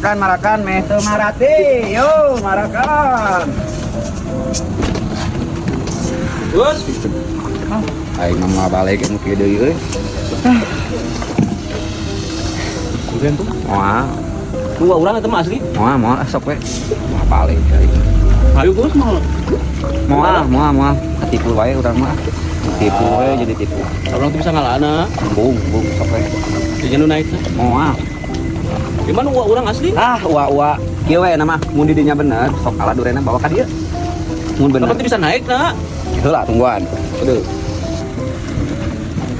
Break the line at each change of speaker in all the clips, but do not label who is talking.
Marakan, marakan, meh teu marati. Yo, marakan.
Gus.
Aing mah moal balik nu kieu deui euy.
Duren tuh.
Moal,
Dua orang itu mah asli.
Moal, moal ah, sok we. Moal balik aing.
Ayo Gus mau.
Moal, moal, moal. Ketipu wae urang mah. Tipu we jadi tipu.
Orang tuh bisa ngalana.
Bung, bung sok we.
Jadi nu naik.
Moal.
Di mana uang orang asli?
Ah, ua ua. Kieu we nama mun di dinya bener, sok ala durena bawa ka dieu. Mun bener.
Kapan tuh bisa naik nak?
Heula tungguan. Aduh.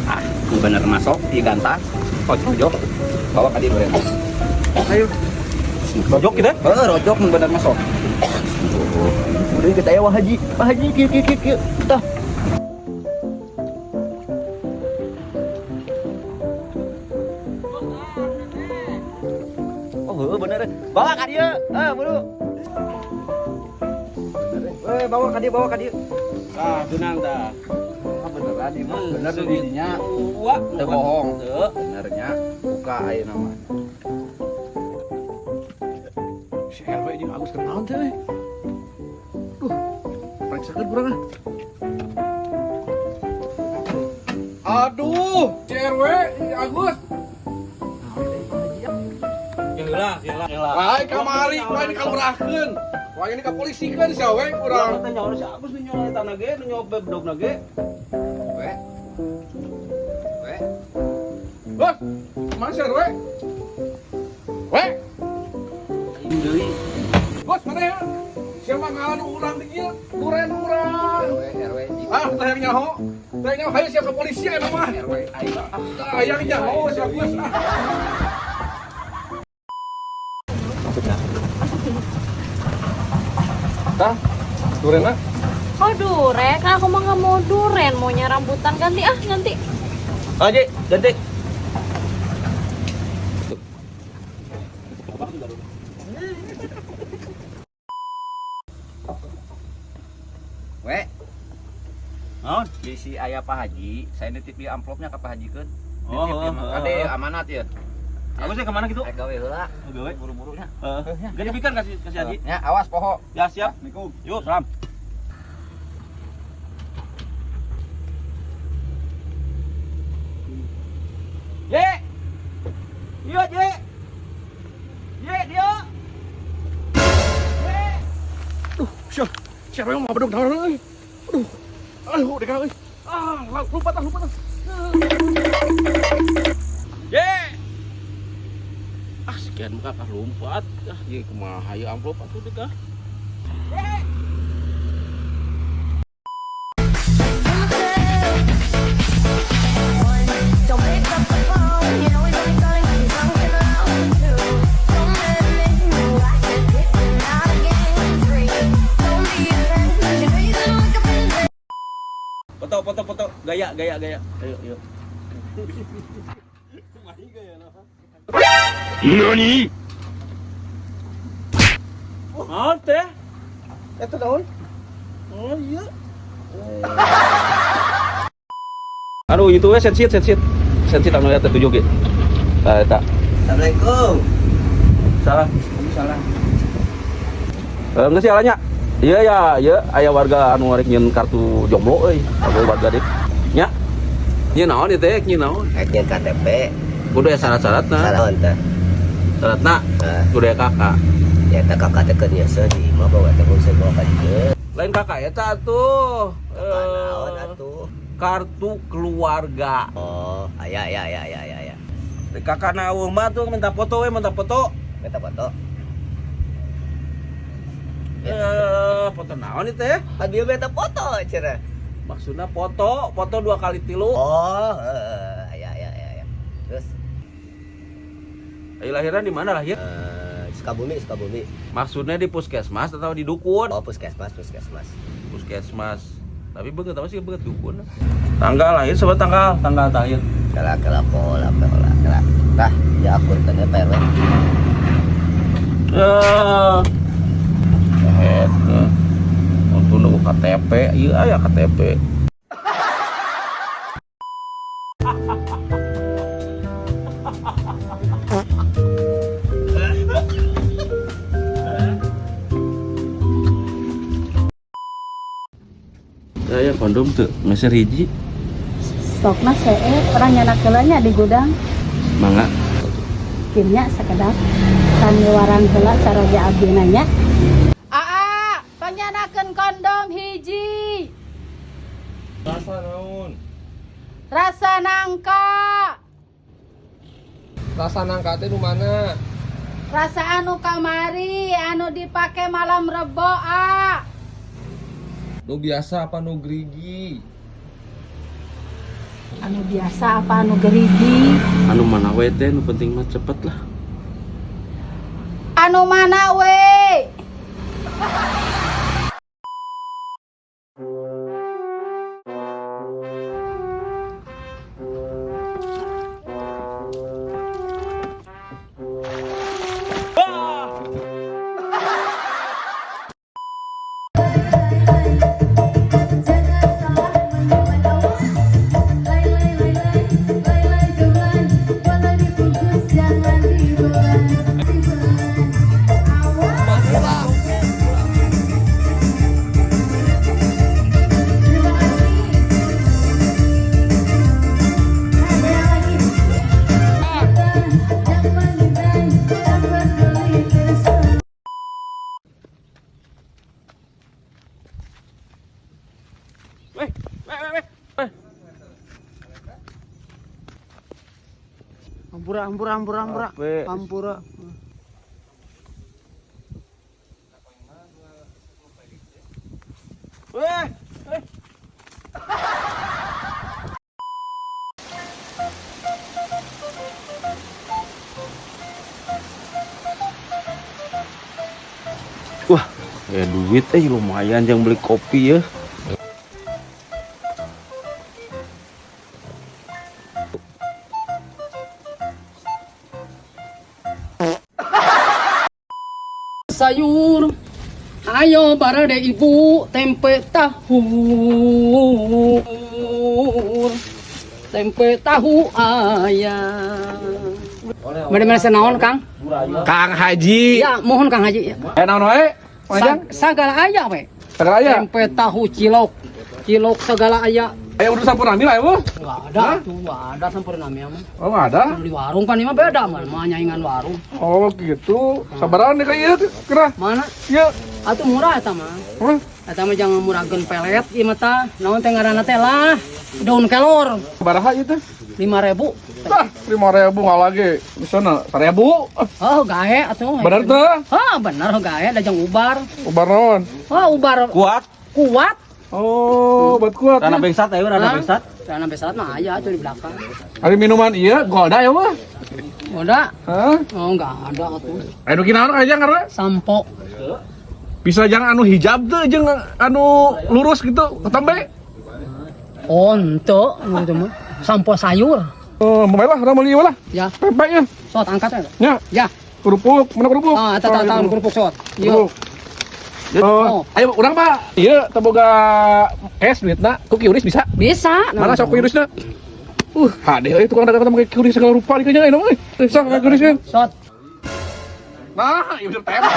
Ah, mun bener masuk digantas. Pojok. Bawa ka dieu duren. Ayo.
Rojok kita?
Heeh, rojok mun bener masuk. Udah kita ya Wah Haji. Wah Haji kieu kieu kieu kieu. Tah. Oh, heueuh bener. Bawa ka dieu. Eh, buru. Eh, bawa ka dieu, bawa ka dieu.
Ah, tunang dah.
Ah, beneran ieu mah. Bener di dinya.
Ua,
Teu bohong.
Teu.
Benernya buka ayeuna mah.
Si RW jeung Agus keur naon teh euy? Duh, periksakeun kurang ah. Aduh, si RW Agus.
Heula, heula, heula.
Lain kamari, lain kalurahkeun. Lain ini kapolisikeun sia we
Urang
urang.
teh nyawa si Agus nu nyawa eta ge, nu nyawa bedog ge.
We. We.
Bos, mana si RW? We,
Aing deui.
bos mana ya? Siapa ngalan urang di dieu? Duren urang.
RW, RW.
Ah, teh yang nyaho. Teh yang nyaho hayu siap ke polisi eta mah.
RW aing.
Ah, yang nyaho si Agus. Ah.
Maksudnya.
Tah, durenna.
Oh duren, kan aku mah nggak mau duren, maunya rambutan. Ganti ah, ganti.
Haji, ganti.
We,
Naon?
bisi aya Pak Haji, saya nitip di amplopnya ke Pak Haji keun.
Oh,
Nitip ieu mah.
oh,
Kade
oh.
amanat ya.
Agus teh kemana gitu?
Rek gawe heula,
Oh, gawe.
buru-burunya.
Heeh. Ganti pikan kasih kasih Haji.
Ya, awas poho.
Ya, siap.
Assalamualaikum.
Yuk, salam. Ye. Iya, Ye. Ye, dia.
Duh, sia. Si RW mah bedog naon euy. Aduh. Aduh, deka euy. Ah, lupa tah, lupa tah.
Ye. Ah, sekian muka kah lompat. Ah, ye kumaha ieu amplop atuh deh kah.
Don't pick up the phone. You know he's only calling 'cause he's drunk and alone. Two, don't let him in. No, I can't get him out again. Three, don't be a friend, 'cause you know you're gonna wake up in his bed.
Foto, foto, foto. Gaya, gaya, gaya. Ayo, yuk. Nani? Naon teh?
Eta naon?
Oh iya. Aduh, itu we sensit, sensit. Sensit anu eta tujuh ge. Tah eta.
Assalamualaikum.
Salah.
Salah.
Eh, geus sih alanya. Iya ya, iya aya warga anu arek nyieun kartu jomblo euy, warga warga deui. Nya. Nya naon ieu teh, nya naon?
Rek nyieun KTP,
Kudu aya syarat-syaratna.
salah teh.
Syaratna
Nah,
kudu aya kakak.
ya eta kakak teh keur nyeuseuh di imah bawa teh bisa bawa ka dieu.
Lain kakak eta atuh.
Kakak naon
Eh,
atuh?
kartu keluarga.
Oh, aya aya aya aya aya aya.
Kakak na eueuh mah tuh minta foto we, minta foto.
Minta foto.
Eh, foto naon itu teh?
Pan bieu minta foto cenah.
Maksudnya foto, foto 2 kali 3.
Oh, heeh, aya aya aya aya. Terus
Ayo lahiran di mana lahir?
Sukabumi, Sukabumi.
Maksudnya di puskesmas atau di dukun?
Oh, puskesmas, puskesmas.
Puskesmas. Tapi beget apa sih beget dukun? Tanggal lahir coba tanggal, tanggal lahir.
Kala kala pola pola kala. Tah, ya akun teh Pak RW.
Eh. Eta. Untuk nunggu KTP, iya aya KTP. Kondom tuh meser hiji.
Stokna see, urang nyandak heula nya di gudang.
Mangga.
Kieu nya sakedap. Kami warang heula caroge abdi nanya.
Aa, panyandakeun kondom hiji.
Rasa naon?
Rasa nangka.
Rasa nangka teh nu mana?
Rasa anu kamari, anu dipake malam Rebo, A.
Nu biasa apa nu gerigi?
Anu biasa apa anu gerigi?
Anu mana we teh, nu penting mah cepet lah.
Anu mana we?
Jangan salah menyimpan Lai lai lai lai lai lai geman. Walau dibungkus jangan dibelan. Dibelan. Awas. Terima kasih. Ada lagi. Jangan mengintai, tak peduli terus.
Weh, weh, weh, weh.
Ampura, ampura, ampura, ampura.
Ape.
Ampura.
Weh, weh. Wah, ya duit lumayan yang beli kopi ya.
Sayur. Ayo barade ibu, tempe tahu. Tempe tahu ayam. Bade meser naon, Kang?
Kang Haji.
Ya, mohon Kang Haji.
Eh, naon wae? Panjang?
Sagala aya we.
Segala aya.
Tempe tahu cilok. Cilok segala aya.
Aya udah sampurna lah ya, Bu?
Enggak ada tuh, enggak ada sampurna mah.
Oh, nggak ada.
Di warung kan ini mah beda mah, mah nyaingan warung.
Oh, gitu. Sabaran nih kayak ieu kira.
Mana?
Ieu.
Atuh murah eta mah.
Hah?
Eta mah jangan murahkeun pelet ieu mah tah. Naon teh ngaranna teh lah? Daun kelor.
Sabaraha ieu teh?
5.000.
Tah, 5.000 nggak lagi. Bisa na 1.000.
Oh, gae atuh.
Bener teh?
Oh, bener gae da jang ubar.
Ubar naon?
Oh, ubar
Kuat.
kuat.
Oh, obat kuat.
Rana bengsat ayo, rana
Hah?
bengsat.
Rana bengsat mah aya atuh di belakang.
Hari minuman iya, Golda ya mah.
Udah.
Hah?
Oh, enggak ada atuh.
Ayo nu naon aja karena
Sampo.
Bisa jangan anu hijab tuh jeung anu lurus gitu, ketombe.
Oh, ente gitu mah. Sampo sayur.
Oh, mau lah, orang beli lah.
Ya.
Pempeknya.
Sot angkat ya.
Ya.
Ya.
Kerupuk, mana kerupuk?
Ah, eta
Oh,
tahu kerupuk sot. Yuk.
Kerupuk. Oh, ayo urang Pak. Iya, teu boga cash duitna, ku QRIS bisa?
Bisa.
Mana sok QRIS-na? Hade euy tukang dagang make QRIS segala rupa di kayaknya euy. Bisa make QRIS kan?
Sot.
Nah, ieu bisa tembak.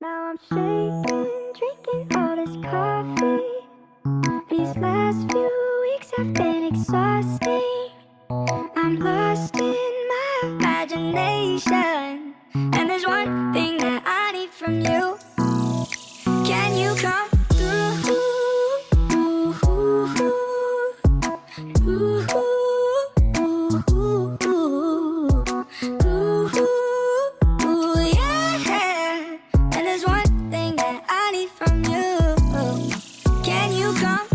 Now I'm shaking, drinking all this coffee. These last few weeks have been exhausting. I'm lost in my imagination. And there's one thing that I need from you. Can you come through? Ooh, ooh, yeah. And there's one thing that I need from you. Can you come